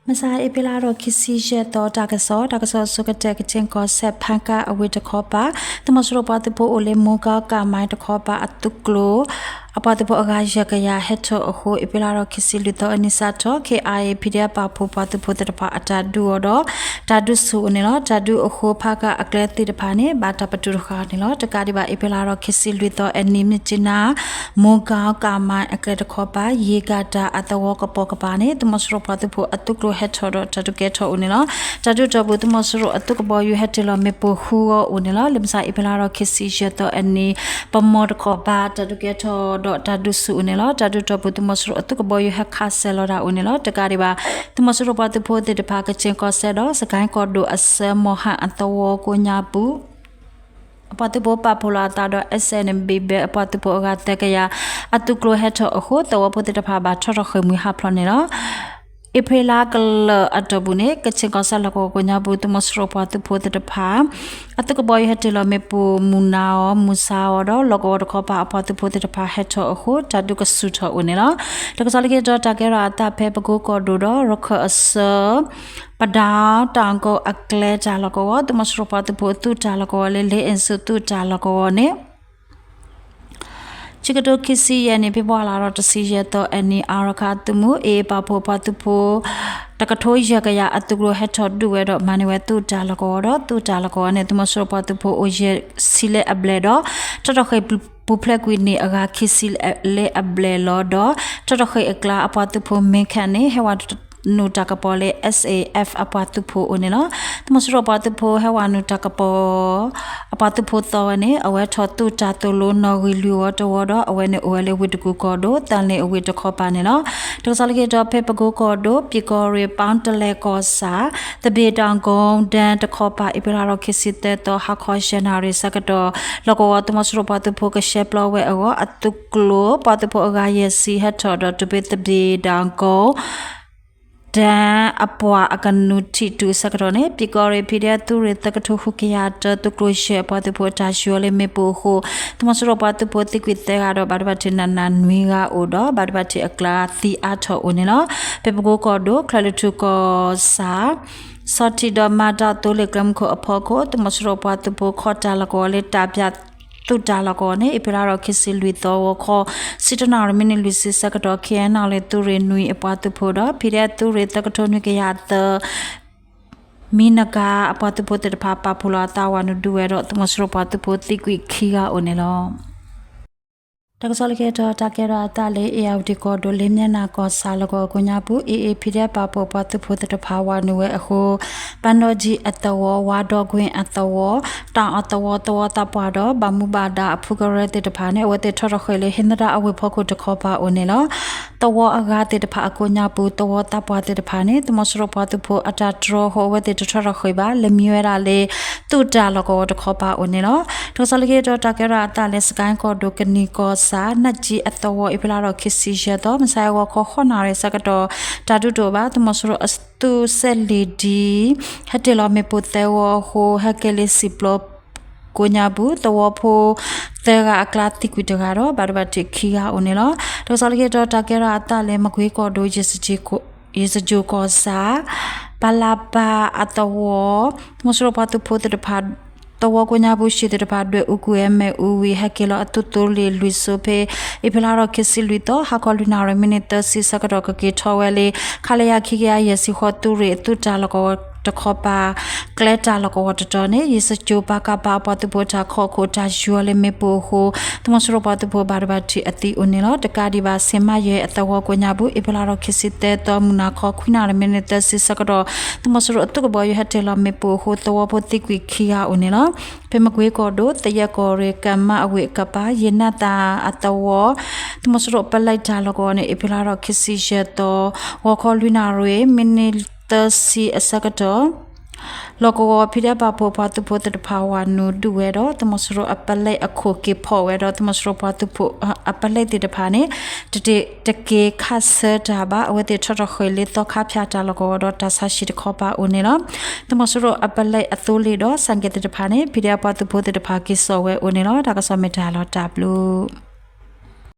မဆါအ့ဖြ့လါထီၣ်ခံဆံယဲၢ်သီ တၢ်ကစီၣ်, တၢ်ကစီၣ်အဆိကတၢၢ် ကခ့ၣ်ကီၢ်စဲၣ် ဖၣ်ကၣ်အဝ့ၢ်တခီပၤ သုးမီၤစိရိၤပှၤသုးဖိအိၣ်လၢ မိၢ်ကီၢ်ကၣ်မါတခီပၤအသုးကျိၤ အပှၤသုးဖိအဂၤယဲၢ်ကယၤဟဲထီၣ်အဃိ အ့ဖြ့လါထီၣ်ခံဆံလွံၢ်သီအနံၤစးထီၣ် ခ့ၣ်အါအ့ PDF ပာ်ဖှိၣ်ပှၤသုးဖိသ့ၣ်တဖၣ်အတၢ်ဒုးအီၤဒီး တၢ်ဒုးဆူၣ်အိၣ်န့ၣ်လီၤ. တၢ်ဒုးအဃိ ဖၣ်ကၣ်အကျဲသ့ၣ်တဖၣ်န့ၣ် ဘၣ်တၢ်ပတုာ်တဃာ်န့ၣ်လီၤ. တကးဒံးဘၣ် အ့ဖြ့လါထီၣ်ခံဆံလွံၢ်သီအနံၤ မြစ်ကြီးနား မိၢ်ကီၢ်ကၣ်မါအကျဲတခီပၤ ယ့ၤကၤတၢ်အသဝီကပိာ်ကပၤန့ၣ် သုးမီၤစိရိၤပှၤသုးဖိအသုးကျိၤဟဲထီၣ်ဒီးတၢ်ဒုးကဲထီၣ်အိၣ်န့ၣ်လီၤ. တၢ်ဒုးတီၢ်ပူၤ သုးမီၤစိရိၤအသုးကဘီယူၤဟဲတ့ၢ်လီၤမ့ၣ်ပိၢ်ဃုဂီၤအိၣ်န့ၣ်လီၤ. လၢမဆါအ့ဖြ့လါထီၣ်ခံဆံယဲၢ်သီအနံၤ ပမီတခီပၤ တၢ်ဒုးကဲထီၣ်ဒီးတၢ်ဒုးဆူၣ်အိၣ်န့ၣ်လီၤ. တၢ်ဒုးတီၢ်ပူၤ သုးမီၤစိရိၤအသုးကဘီယူၤဟဲခးစဲၤလီၤတၢ်အိၣ်န့ၣ်လီၤ. တကးဒံးဘၣ် သုးမီၤစိရိၤပှၤသုးဖိသ့ၣ်တဖၣ် ကခ့ၣ်ကီၢ်စဲၣ်ဒီး စကဲၣ်ကီၢ်ဒိၣ်အစၢမီၢ်ဟၣ်အသဝီကိးညါပူၤ အပှၤသုးဖိပာ်ဖှိၣ်လီၤအသးဒီး SNBB အပှၤသုးဖိအဂၤသၢကယၤ အသုးကျိၤဟဲထီၣ်အဃိ သဝီဖိသ့ၣ်တဖၣ်ဘၣ်ထီၣ်ထီၣ်ဃ့ၢ်မှံဟးဖျိးန့ၣ်လီၤ. အ့ဖြ့လါကလၢာ်အတီၢ်ပူၤန့ၣ် ကခ့ၣ်ကီၢ်စဲၣ်လီၢ်ကဝီၤကိးညါပူၤ သုးမီၤစိရိၤပှၤသုးဖိသ့ၣ်တဖၣ် အသုးကဘီယူၤဟဲတ့ၢ်လီၤမ့ၣ်ပိၢ်မုၢ်နၤအီၤ မုၢ်ဆါအီၤဒီး လီၢ်ကဝီၤတခီပၤအပှၤသုးဖိသ့ၣ်တဖၣ်ဟဲထီၣ်အဃိ တၢ်ဒုးကဆူၣ်ထီၣ်အိၣ်န့ၣ်လီၤ. တၢ်ကစီၣ်လၢက့ၤဒီးတၢ်ကဲထီၣ်အသးဖဲပကိကီၢ်ဒိၣ်ဒီး ရခၢၣ်အစၢ ပဒၣ်တၢ်ကီအကျဲတၢ်လီၢ်ကဝီၤ သုးမီၤစိရိၤပှၤသုးဖိသုးတၢ်လီၢ်ကဝီၤလၢ လ့အ့ၣ်စူးသုးတၢ်လီၢ်ကဝီၤန့ၣ် ဆံကတိၢ်ခံဆံယဲၢ်နံၣ် ဖ့ၤဘြူၤအါလါထီၣ်တဆံယဲၢ်သီအနံၤ အါရခၣ်သုးမုၢ် အ့ၣ်အ့ၣ်ပာ်ဖှိၣ်ပှၤသုးဖိ တကထိယဲၢ်ကယၤအသုးကျိၤဟဲထီၣ်ဒုးဝဲဒီးမၤန့ၢ်ဝဲသုးတၢ်လီၢ်ကဝီၤဒီး သုးတၢ်လီၢ်ကဝီၤန့ၣ် သုးမီၤစိရိၤပှၤသုးဖိအိၣ်ယဲၢ်ဆံလၢအဘျဲၣ်ဒီး ထီၣ်ထီၣ်ဃ့ၢ်ပူၤဖျဲးကွံာ်န့ၢ်အဂၤခံဆံလၢအဘျဲၣ်လီၤဒီး ထီၣ်ထီၣ်ဃ့ၢ်အကျါအပှၤသုးဖိမ့ၢ်ခဲန့ၣ် ဟဲဝဲနုာ်တၢ်ကပီၤလၢ SAF အပှၤသုးဖိအိၣ်န့ၣ်လီၤ. သုးမီၤစိရိၤပှၤသုးဖိဟဲဝဲနုာ်တၢ်ကပီၤ အပှၤသုးဖိသီဝဲန့ၣ် အဝဲထီၣ်သုးတၢ်သိၣ်လိနီၣ်ဂံၢ်လွံၢ်ဝီတဝီဒီး အဝဲန့ၣ်အိၣ်ဝဲလၢဝ့ၢ်တကူၣ်ကီၢ်ဒိၣ် သၢလ့ၣ်အဝ့ၢ်တခီပၤန့ၣ်လီၤ. တၢ်ကစီၣ်လၢက့ၤဒီးဖဲပကိကီၢ်ဒိၣ် ပံၤကီၢ်ရ့ၣ် ပီတလဲၣ်ကီၢ်ဆၣ် သဘ့ၣ်တၢ်ကိၣ် ဒၢတခီပၤ အ့ဖြ့လါထီၣ်ခံဆံသၢသီ ဟါခီယဲၢ်နၣ်ရံၣ်ဆၢကတီၢ် လီၢ်ကဝီၤသုးမီၤစိရိၤပှၤသုးဖိကရှဲပျီဝဲအဂီၢ် အသုးကျိၤပှၤသုးဖိအဂၤယဲၢ်ဆံဟဲထီၣ်ဒီးတုၤဖဲသဘ့ၣ်တၢ်ကိၣ် ဒၢအပှၤအကနုၢ်ထံၣ်တုၤအဆၢကတီၢ်န့ၣ် ပံၤကီၢ်ရ့ၣ် PDF သုးရ့ၣ်သၢကထိဃုကယၤတၢ သုးကျိၤယဲၢ်အပှၤသုးဖိအတၢ်ယီၤလၢမ့ၣ်ပိၢ်အဃိ သုးမီၤစိရိၤပှၤသုးဖိသံကွံာ်သၢဂၤဒီး ဘၣ်ဒိဘၣ်ထံးနးနးနွံဂၤအိၣ်ဒီး ဘၣ်ဒိဘၣ်ထံးအကျါသံအါထီၣ်အိၣ်န့ၣ်လီၤ. ဖဲပကိကီၢ်ဒိၣ် ချၢၣ်လွံၢ်ထူၣ်ကီၢ်ဆၣ် ဆီထံးဒီးမၤတၢ်သိလ့ၣ်ကျဲမုၢ်ခိၣ်အဖီခိၣ် သုးမီၤစိရိၤပှၤသုးဖိခီၣ်တၢ်လီၢ်ကဝီၤလၢတၢ်ပၠး သုးတၢ်လီၢ်ကဝီၤန့ၣ် အ့ဖြ့လါထီၣ်ခံဆံလွံၢ်သီ ဂီၤခီ ဆံတၢနၣ်ရံၣ်မံးနံးလွံၢ်ဆံဆၢကတီၢ် ခ့ၣ်အဲၣ်နၣ်လ့ၣ်သုးရ့ၣ်နွံအပှၤသုးဖိဒီး PDF သုးရ့ၣ်သၢကထိနွံကယၤသၢ မံနကၤအပှၤသုးဖိသ့ၣ်တဖၣ် ပာ်ဖှိၣ်လီၤအသးဝၤနုာ်ဒုးဝဲဒီး သုးမီၤစိရိၤပှၤသုးဖိသံကွံာ်ခံဂၤအိၣ်န့ၣ်လီၤ. တၢ်ကစီၣ်လၢက့ၤဒီးတၢ်ကဲထီၣ်အသးလၢ အ့ၣ်ယၣ်ဝတံၣ်ကီၢ်ဒိၣ် လ့ၣ်မၠဲၣ်နၤကီၢ်ဆၣ်လီၢ်ကဝီၤကိးညါပူၤ အ့ၣ်အ့ၣ် PDF ပာ်ဖှိၣ်ပှၤသုးဖိသ့ၣ်တဖၣ်ဝၤနုာ်ဝဲအဃိ ပၣ်နီၣ်ကၠံအသဝီ ဝါဒီကွ့ၣ်အသဝီ တၢ်အီၣ်သဝီ သဝီသးပှၢ်ဒီး ဘၣ်မူဘၣ်ဒါအဖုကရၢသ့ၣ်တဖၣ်န့ၣ် အဝဲသ့ၣ်ထီၣ်ထီၣ်ဃ့ၢ်လၢ ဟ့ၣ်သဒၣ်အဝ့ၢ်ဖီခိၣ်တခီပၤအိၣ်န့ၣ်လီၤ. သဝီအဂၤသ့ၣ်တဖၣ်အကိးညါပူၤ သဝီသးပှၢ်သ့ၣ်တဖၣ်န့ၣ် သုးမီၤစိရိၤပှၤသုးဖိအတၢ်တြီဃီအဝဲသ့ၣ်တထီၣ်ထီၣ်ဃ့ၢ်ဘၣ် လဲၤမံဝဲဒၣ်လၢ သုးတၢ်လီၢ်ကဝီၤတခီပၤအိၣ်န့ၣ်လီၤ. တၢ်ကစီၣ်လၢက့ၤဒီးတၢ်ကဲထီၣ်အသးလၢ စကဲၣ်ကီၢ်ဒိၣ် ကနံၣ်ကီၢ်ဆၣ် နၢ်ကၠံအသဝီ အ့ဖြ့လါထီၣ်ခံဆံယဲၢ်သီ မုၢ်ဆါအဂီၤခီဃိးနၣ်ရံၣ်ဆၢကတီၢ် တၢ်ဒုးတအိၣ်ဘၣ် သုးမီၤစိရိၤအသုးစဲးလ့ၣ်ဒံ ဟဲတ့ၢ်လီၤမ့ၣ်ပိၢ်သၢဂီၤအဃိ ဟဲက့ၤလၢစံၣ်ပျီ ကိးညါပူၤ သဝီဖိ သၢဂၤအကျါသံကွံာ်တဂၤဒီး ဘၣ်ဒိဘၣ်ထံးခံဂၤအိၣ်န့ၣ်လီၤ. တၢ်ကစီၣ်လၢက့ၤဒီးတၢ်ကဲထီၣ်အသးလၢ မကွ့ကီၢ်ဒိၣ် ယ့ၣ်စကၠိၣ်ကီၢ်ဆၣ် ပၣ်လၣ်ပၣ်အသဝီ သုးမီၤစိရိၤပှၤသုးဖိသ့ၣ်တဖၣ် သဝီကိးညါပူၤ ရှံၣ်သ့ၣ်တဖၣ် ဒွဲၣ်အူကွံာ်ဝဲမ့ၣ်အူဝံၤ ဟဲက့ၤလီၤအသုးသိလ့ၣ်လွံၢ်စိဖဲ အ့ဖြ့လါထီၣ်ခံဆံလွံၢ်သီ ဟါခီလွံၢ်နၣ်ရံၣ်မံးနံးသၢဆံဆၢကတီၢ် ကက့ၤထီၣ်ဝဲလၢ ခလရ ခံကယၤယဲၢ်ဆံဃိး သုးရ့ၣ်အသုးတၢ်လီၢ်ကဝီၤတခီပၤ ကျဲတၢ်လီၢ်ကဝီၤတတီၤန့ၣ် ယ့ၣ်စကၠိၣ်ပၣ်ကၣ်ပၣ်အပှၤသုးဖိတၢ်ခီၣ်ခိၣ်တၢ်ယီၤလၢမ့ၣ်ပိၢ်အဃိ သုးမီၤစိရိၤပှၤသုးဖိဘၣ်ဒိဘၣ်ထံးအသံအိၣ်န့ၣ်လီၤ. တကးဒံးဘၣ် ဆ့ၣ်မးယဲၢ်အသဝီကိးညါပူၤ အ့ဖြ့လါထီၣ်ခံဆံသၢသီ မုၢ်နၤခီခွံနၣ်ရံၣ်မံးနံးသၢဆံဆၢကတီၢ် သုးမီၤစိရိၤအသုးကဘီယူၤဟဲတ့ၢ်လီၤမ့ၣ်ပိၢ်အဃိ သဝီဖိသံကွံာ်ခံဂၤအိၣ်န့ၣ်လီၤ. ဖဲမကွ့ကီၢ်ဒိၣ် သယဲၢ်ကီၢ်ရ့ၣ် ကၢ်မၣ်အဝ့ၢ်အကပၤ ယ့ၣ်နၣ်သၣ်အသဝီ သုးမီၤစိရိၤအပလဲတၢ်လီၢ်ကဝီၤန့ၣ် အ့ဖြ့လါထီၣ်ခံဆံယဲၢ်သီ ဂီၤခီလွံၢ်နၣ်ရံၣ် မံးနံးသၢဆံအဆၢကတီၢ် လီၢ်ကဝီၤ ဖံးဒဲးပာ်ဖှိၣ်ပှၤသုးဖိသ့ၣ်တဖၣ်ဝၤနုာ်ဒုးဝဲဒီး သုးမီၤစိရိၤအပလဲအခိၣ်က့ၤဖီၣ်ဝဲဒီး သုးမီၤစိရိၤပှၤသုးဖိအပလဲသ့ၣ်တဖၣ်န့ၣ် တက့ၤခးဆၢတၢ်ဘၣ် အဝဲသ့ၣ်ထီၣ်ထီၣ်ဃ့ၢ်လၢသီခါဖၠၣ်တၢ်လီၢ်ကဝီၤဒီးတၢ်ဆါဟံၣ်တခီပၤအိၣ်န့ၣ်လီၤ. သုးမီၤစိရိၤအပလဲအသိလ့ၣ်ဒီး ဆိုင်ကယ်သ့ၣ်တဖၣ်န့ၣ် ဖံးဒဲးပှၤသုးဖိသ့ၣ်တဖၣ်က့ၤစိာ်ဝဲအိၣ်န့ၣ်လီၤ. တၢ်ကစီၣ်မ့ၢ်တၢ်လီၤတၢ်ဘျုး